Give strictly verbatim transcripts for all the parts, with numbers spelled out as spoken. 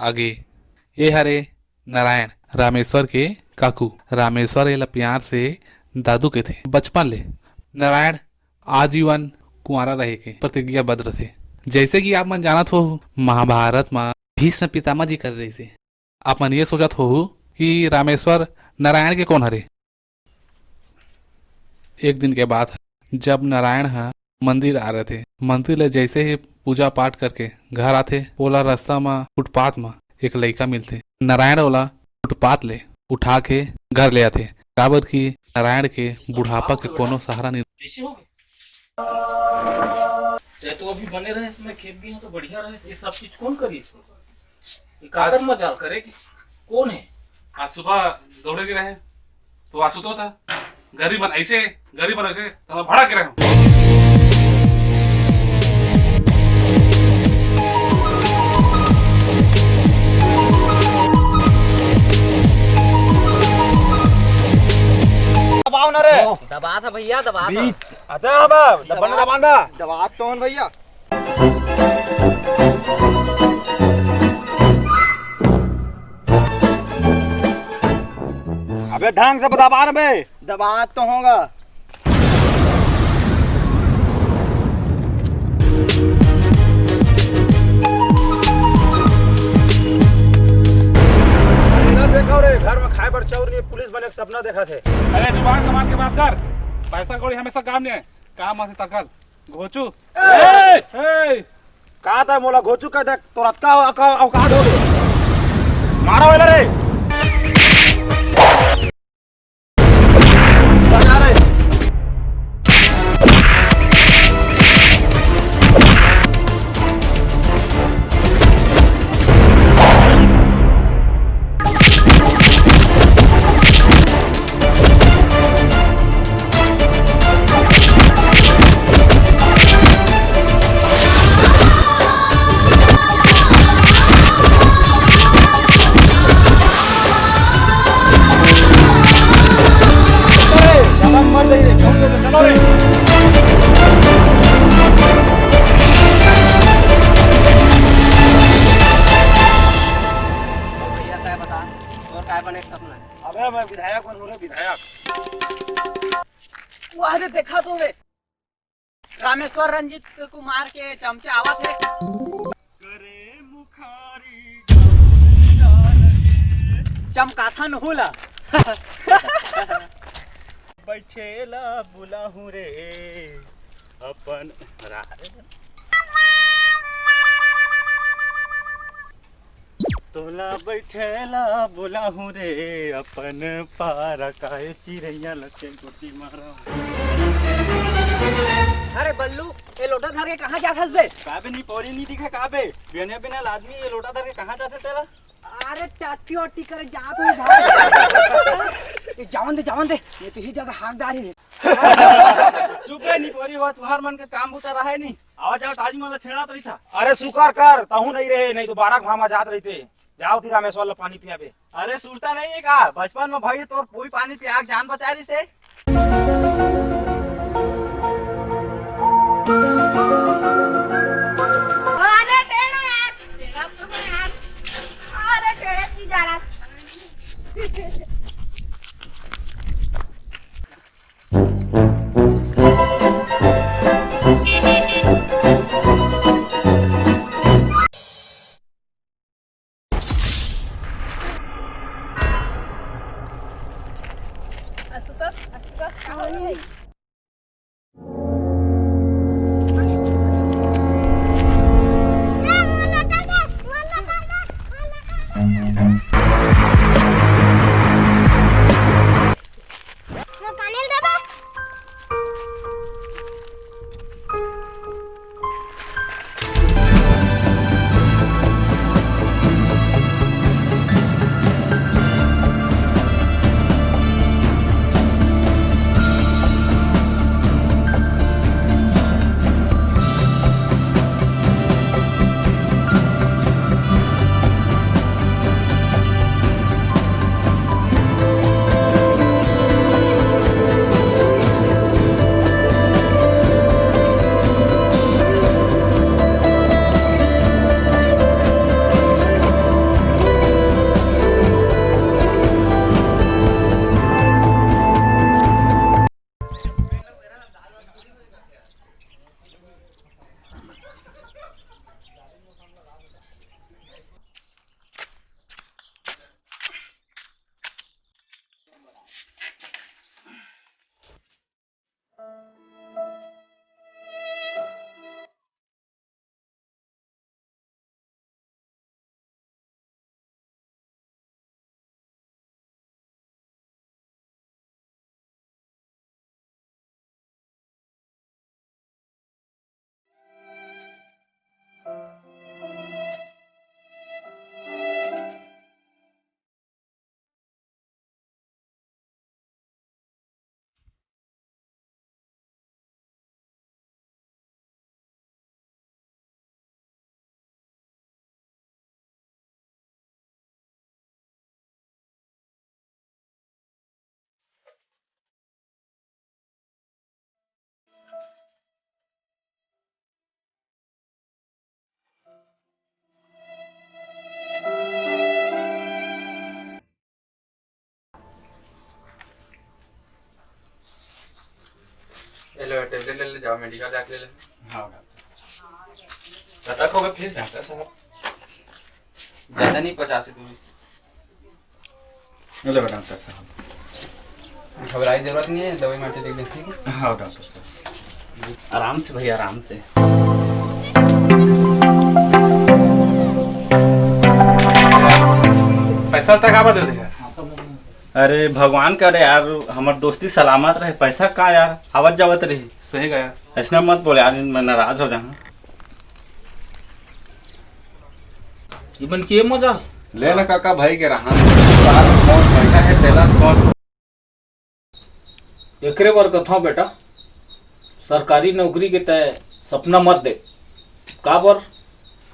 आगे। ये हरे नारायण, रामेश्वर के काकू। रामेश्वर एला प्यार से दादू कहिथे। बचपन ले नारायण आजीवन कुंवारा रहे के प्रतिज्ञाबद्ध रथे। जैसे कि आप मन जानत हो, महाभारत म भीष्म पितामह जी करे रहिसे। आप मन ये सोचत होहू कि रामेश्वर नारायण के कौन हरे। एक दिन के बात ह, जब नारायण ह मंदिर आ रथे, मंदिर ले जैसे ही पूजा पाठ करके घर आथे, ओला रास्ता म फुटपाथ म एक लइका मिलथे। नारायण ओला फुटपाथ ले उठा के घर ले आथे, काबर कि नारायण के बुढ़ापा के कोनो सहारा नहीं। चाहे तो अभी बने रहे इसमें, खेत भी है तो बढ़िया रहे। ये सब चीज कौन करी इसमें? ये काकर मजाल करे कि कौन है? आज सुबह दौड़े के रहे तो आशुतोष है, गरीब मन ऐसे, गरीब मन ऐसे, तो भड़क रहे हो। दबाओ ना रे। दबा था भैया, दबा था। बीस। अतः बाबा, दबा, दबा, दबा, दबा। दबा तो हन भैया। अबे ढंग से दबा ना बे। दबा तो होगा। अरे ना देखो रे, घर में खाए बर चाउर नहीं, पुलिस बने के सपना देखा थे। अरे जुबान संभाल के बात कर, पैसा कौड़ी हमेशा काम नहीं है, काम आथे ताकत। घोचू। ए! ए! का तय मोला घोचू कह दे, तोर अतका औका-, औकात हो गे। मारो एला रे। बजा रे। भैया, काय बता, तोर काय बने के सपना है? अबे, मैं विधायक बनूं रे, विधायक। वाह रे, देखा तो रे, रामेश्वर रंजीत कुमार के चमचा आवत हे। चमकाथन हुला। बैठेला बुलाहूं रे अपन रा-, तोला बैठेला बोलाहूं रे अपन पारा, काहे चिरैया लगे गोटी मारा। अरे बल्लू, ए लोटा धर के कहाँ जात हस बे? का बे, नी पौरी नी दिखे का बे? बिहनिया बिहनिया आदमी ए लोटा धर के कहाँ जाथे तेला? अरे टाटी वाटी करे जात हूँ भाई। ए, जावन दे, जावन दे, ये तो ही जगह हाक डारी है। चुप रे, नी पौरी हो, तुहार मन के काम बुता रहे नी। आवा जावा ताजी मन ला छेड़ात रहिथा। अरे शुकर कर, तहूं नहीं रहे, नहीं तो बारह घामा जात रहिते। जाओ ती रामेश्वर ला पानी पियाबे। अरे सुरता नहीं है का? बचपन में भाई तोर कोई पानी पिया के जान बचा रही से। अरे टेढ़ा यार, अरे टेढ़े की जा रहा। आशुतोष, आशुतोष, का होई? टेबलेट ले ले, जाओ मेडिकल जाके ले ले। हाँ डॉक्टर। कतक होगे फीस डॉक्टर साहब? ज्यादा नहीं, पचास रुपये फीस। ले लो डॉक्टर साहब। घबराई जरूरत नहीं है, दवाई माटी देख देख, ठीक है? हाँ डॉक्टर साहब। आराम से भैया, आराम से। पैसा तक आवा दे दे यार। अरे भगवान करे यार, हमर दोस्ती सलामत रहे, पैसा का यार, आवत जावत रही। सही का यार। ऐसना मत बोले यार, मैं नाराज हो जाऊँ। ये मन के मजा। ले ना काका, भाई के रहा। कौन पैसा है तेला सोच। एकरे बर कथौं बेटा, सरकारी नौकरी के तय सपना मत देख। काबर?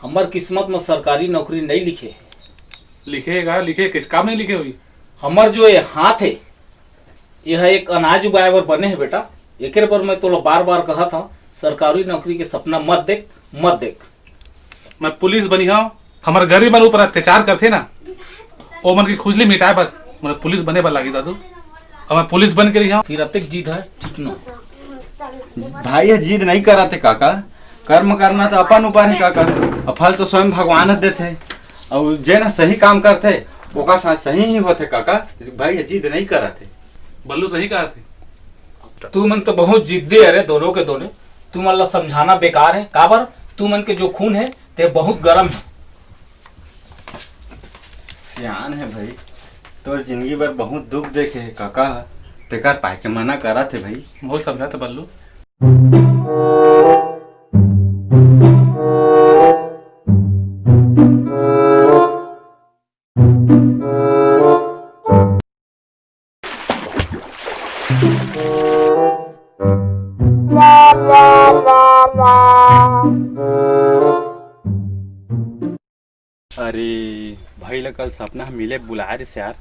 हमर किस्मत म सरकारी नौकरी नइ लिखे हे। लिखे हे का? लिखे हे? किस काम नहीं लिखे हुई? हमर जो ये हाथ हे, ये ह एक अनाज उगाए बर बने हे बेटा। एकरे बर मैं तोला बार-बार कहत हौं, सरकारी नौकरी के सपना मत देख, मत देख। मैं पुलिस बनी हौं, हमर गरीब मन ऊपर अत्याचार करथे ना, ओ मन के खुजली मिटाए बर मोला पुलिस बने बर लागी दादू। अब मैं पुलिस बन के रही हौं। फिर अतेक जिद हे, ठीक न। भाई, ये जिद नहीं करत हे काका, कर्म करना तो अपन ऊपर हे काका, अब फल तो स्वयं भगवान ह देथे। अउ जेन सही काम करथे, ओकर साथ सही ही होथे काका। भाई, ये जिद नहीं करत हे। बल्लू सही कहा थे। तू मन तो बहुत जिद्दी अरे, दोनों के दोनों। तू मन ला समझाना बेकार हे। काबर? तू मन के जो खून हे, ते बहुत गरम हे। सियान हे भाई, तोर जिंदगी भर बहुत दुख देखे हे काका, तेकर पाय के मना करत हे भाई। बहुत समझा थे बल्लू। अरे भाई ला कल सपना ह मिले बुलाए रिहिस यार,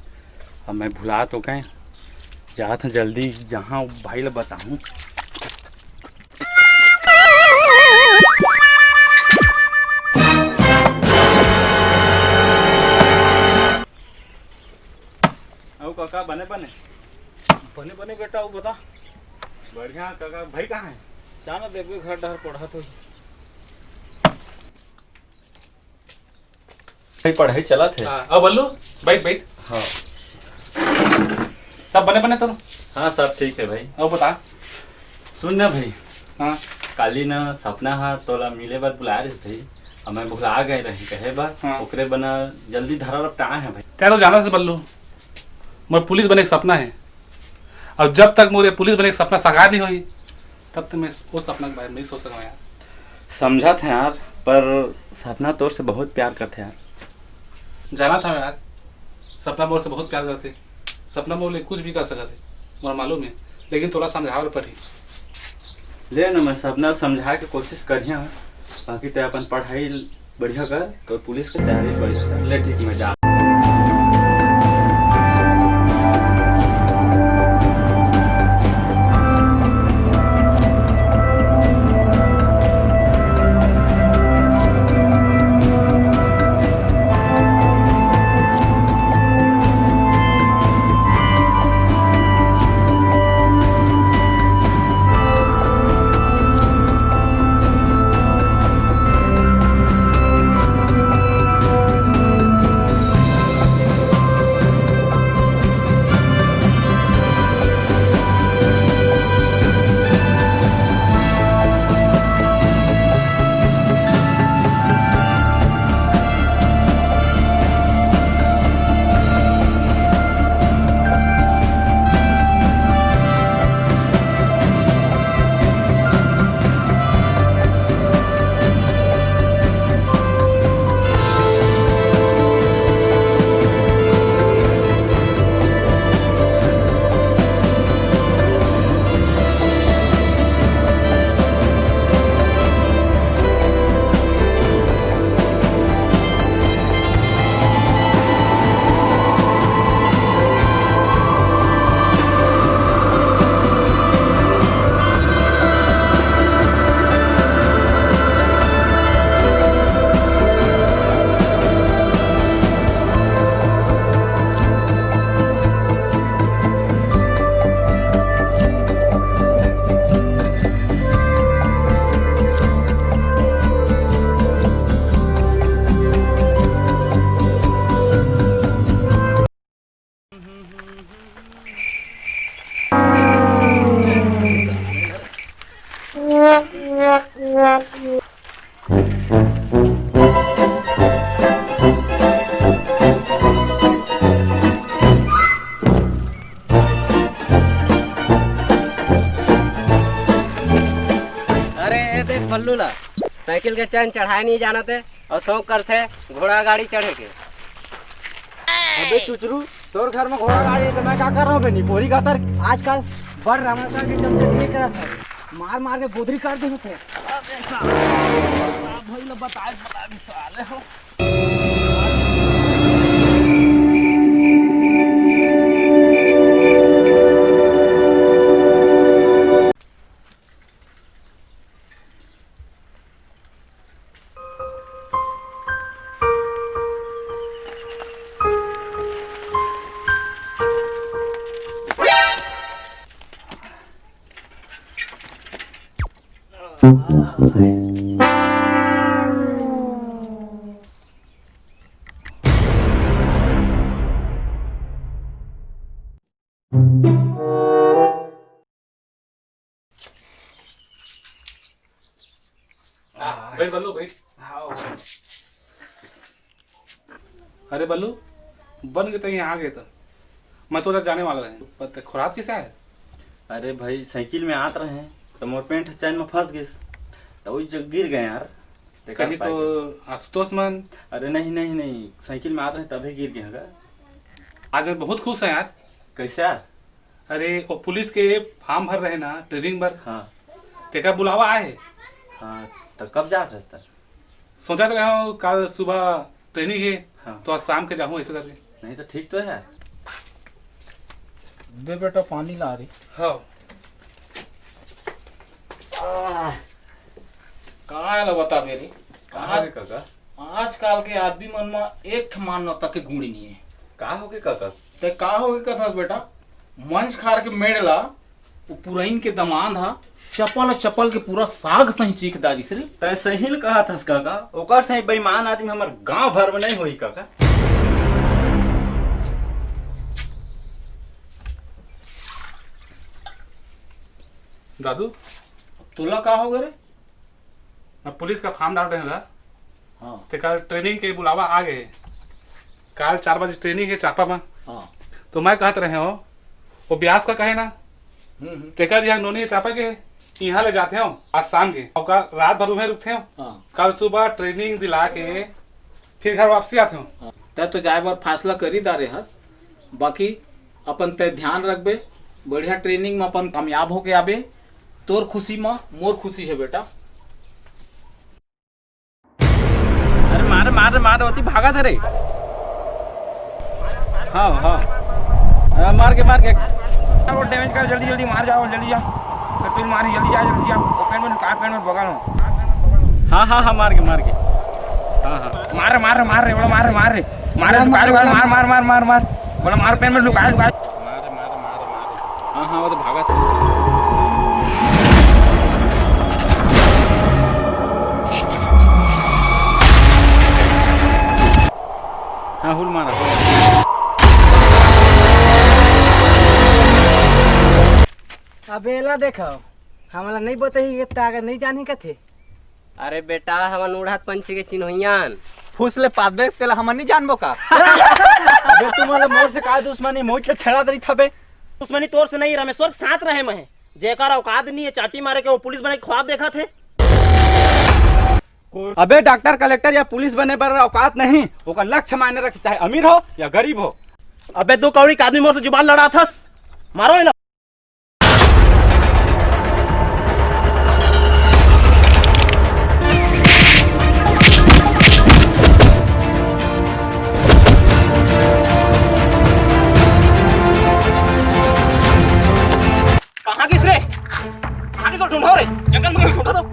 अब मैं भुला तो गए, जात हूँ जल्दी जहाँ भाई ला बताऊँ। अउ काका बने बने? बने बने बेटा, अउ बता। बढ़िया काका, भाई कहाँ हे? जाना देबे घर डहर पढ़त होही। भाई पढ़ाई चलत हे। हाँ, अब बल्लू, बैठ, बैठ। हाँ। सब बने बने तोर? हाँ, सब ठीक हे भाई। अउ बता। सुन ना भाई। हाँ। काली ना सपना हा तोला मिले बर बुलाए रहिस भाई, अब मैं भुला गए रही कहे बर, हाँ। ओकरे बना जल्दी धरा रपटाए हे भाई। तें तो जानत हस बल्लू, मोर पुलिस बने के सपना हे, अउ जब तक मोर ये पुलिस बने के सपना साकार नहीं होही, तब तक मैं वो सपना के बारे में नहीं सोच सकूँ यार। समझत हँव यार, पर सपना तोर से बहुत प्यार करथे यार। जानत हँव यार, सपना मोर से बहुत प्यार करथे। सपना मोर लिए कुछ भी कर सकत हे, मोला मालूम हे, लेकिन तोला समझाए बर पड़ही। ले ना, मैं सपना समझाए के कोशिश करिहा, बाकी तें अपन पढ़ाई बढ़िया कर, तो पुलिस के तैयारी बढ़िया कर। ले ठीक, मैं जा। अरे, ए देख भल्लू ला, साइकिल के चैन चढ़ाए नहीं जानत हे अउ शौक करथे घोड़ा गाड़ी चढ़े के। अबे चुचरू, तोर घर में घोड़ा गाड़ी हे त मैं का कर रहा हूँ बे, निपोरी गातर? आजकल बड़ रमणा के चमचगिरी करत हे, मार मार के गोदरी कर देहूँ फेर। अबे साले, का भइल बताए, बता दे साले हो। हाँ, बैठ बल्लू, बैठ। हाँ। अरे बल्लू, बन के तहीं आ गे त मैं तो जाने वाला रहे, पर ते खोरात किसे आए? अरे भाई, साइकिल में आत रहे त मोर पैंट चैन में फंस गिस, त वही जग गिर गए यार। ते कहीं कर तो पाए। आशुतोष मन? अरे नहीं, नहीं, नहीं, साइकिल में आत रहे तभी गिर गए हगा। आज मैं बहुत खुश है यार। कैसे यार? अरे, वो पुलिस के फॉर्म भर रहे ना, ट्रेनिंग बर। हाँ। तेकर बुलावा आए हे। हाँ, त कब जात हस त? सोचत रहे हूँ, कल सुबह ट्रेनिंग हे, हाँ। तो आज शाम के जाहूँ, ऐसे करके। नहीं तो ठीक तो है। दे बेटा, पानी ला रही। हाँ। आह। कहाँ है ला बता दे रही? कहाँ है काका? आजकल के आदमी मन म एक ठन मानवता के गुण नहीं है। का हो गे काका? ते का हो गे कथस बेटा? मंझ खार के मेड़ ला, वो पुरइन के दमांद हा चपल चपल के पूरा साग सही चीख डारिस रे। तै सही ल कहत हस काका, ओकर सही बेईमान आदमी हमर गांव भर में नहीं होई काका। दादू, अब तोला का हो गे रे? मैं पुलिस का फॉर्म डाल रहे हूँ। हाँ। ते कल ट्रेनिंग के बुलावा आ गे। कल चार बजे ट्रेनिंग हे चापा में। हाँ। तो मैं कहत रहे हो, वो ब्यास का कहे ना, हम्म, हम्म। तेकर यहाँ नोनी चापा के, यहाँ ले जाते हो आज शाम के, और कल रात भर उहें रुकते हो। हाँ। कल सुबह ट्रेनिंग दिला के फिर घर वापसी आते हो। हाँ। तै तो जाए बर फैसला करी डारे हस, बाकी अपन तै ध्यान रखबे, बढ़िया ट्रेनिंग में अपन कामयाब होके आबे, तोर खुशी में मोर खुशी है बेटा। अरे मार, मार, मार, ओती भागत हे रे। हाँ, हाँ। अरे मार के, मार के। वो डैमेज कर, जल्दी, जल्दी मार जाओ, जल्दी जाओ। फिर तू मार, जल्दी जा, जल्दी जा। वो पेन में लुका, पेन में बगल में। हाँ, हाँ, हाँ, मार के, मार के। हाँ, हाँ। मार, मार, मार रे, बोला मार, मार रे। मार, लुका, लुका, मार, मार, मार, मार, मार। बोला मार, पेन में लुका, लुका। मार, मार, मार, मार। हाँ, हाँ, वो तो भागा था। हाँ, हुल मारा। अबे एला देखो, हमला नहीं बताही के ताकत नहीं जानी कथे। अरे बेटा, हमन उड़त पंछी के चिन्होइयान। फुस ले पादबे तेला हमन नहीं जानबो का? अबे तुमन ला मोर से का दुश्मनी, मोहित ले छेड़ा दरी थबे। दुश्मनी तोर से नहीं, रामेश्वर के साथ रहे मैं। जेकर औकात नहीं है चाटी मारे के, वो पुलिस बने के ख्वाब देखत हे। अबे डॉक्टर, कलेक्टर या पुलिस बने बर औकात नहीं, ओकर लक्ष्य मायने रखे, चाहे अमीर हो या गरीब हो। अबे दो कौड़ी के आदमी मोर से जुबान लड़ाथस, मारो एला। कहाँ गिस रे? कहाँ गिस? ढूंढो रे, जंगल में ढूंढो तो।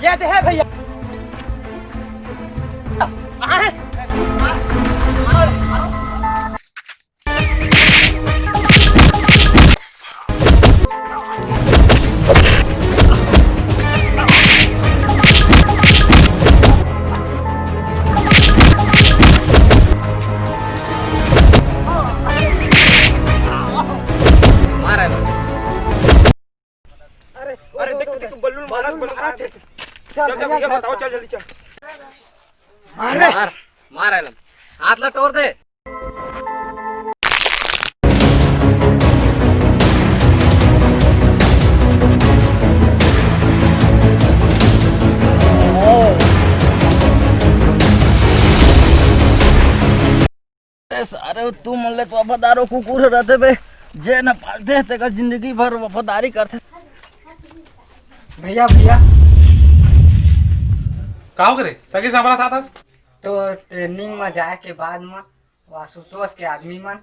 ये तो है भैया। कहाँ है? भैया, बताओ, चल जल्दी चल। मार, मार, मार एला। हाथ ला टोर दे। ए सारे, तुमन ले तो वफादारो कुकुर ह रथे बे, जे न पालथे तेकर जिंदगी भर वफादारी करथे। भैया, भैया। का हो गे रे? तकी सामना था था? तो ट्रेनिंग में जाए के बाद में आशुतोष के आदमी मन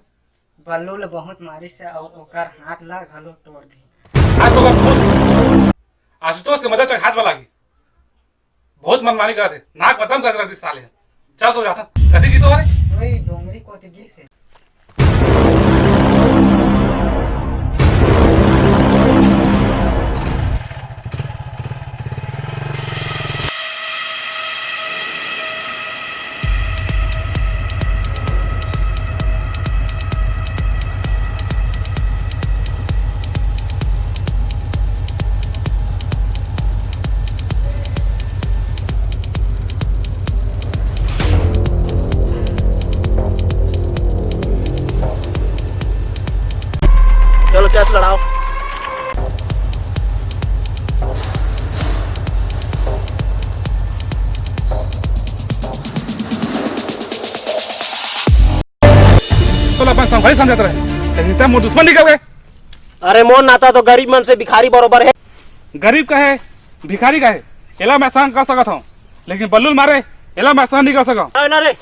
बल्लू ल बहुत मारिस हे अउ ओकर हाथ ला घलो टोर दिस। आज तो ओकर बहुत आशुतोष के मजा चक हाथ वाला गी। बहुत मनमानी करत हे, नाक बदम करके रख दिस साले। चल तो जाथन। कति गिस हो रे? वही डोंगरी कोती गिस हे। चलो, चेस लड़ाओ। तो अपन संगवारी समझत रहे, लेकिन तब मोर दुश्मन निकल गए। अरे, मोर नाता तो गरीब मन से भिखारी बरोबर हे। गरीब का हे, भिखारी का हे, एला मैं सहन कर सकत हूँ, लेकिन बल्लू ल मारे, एला मैं सहन नहीं कर सकत हूँ। अरे ना रे,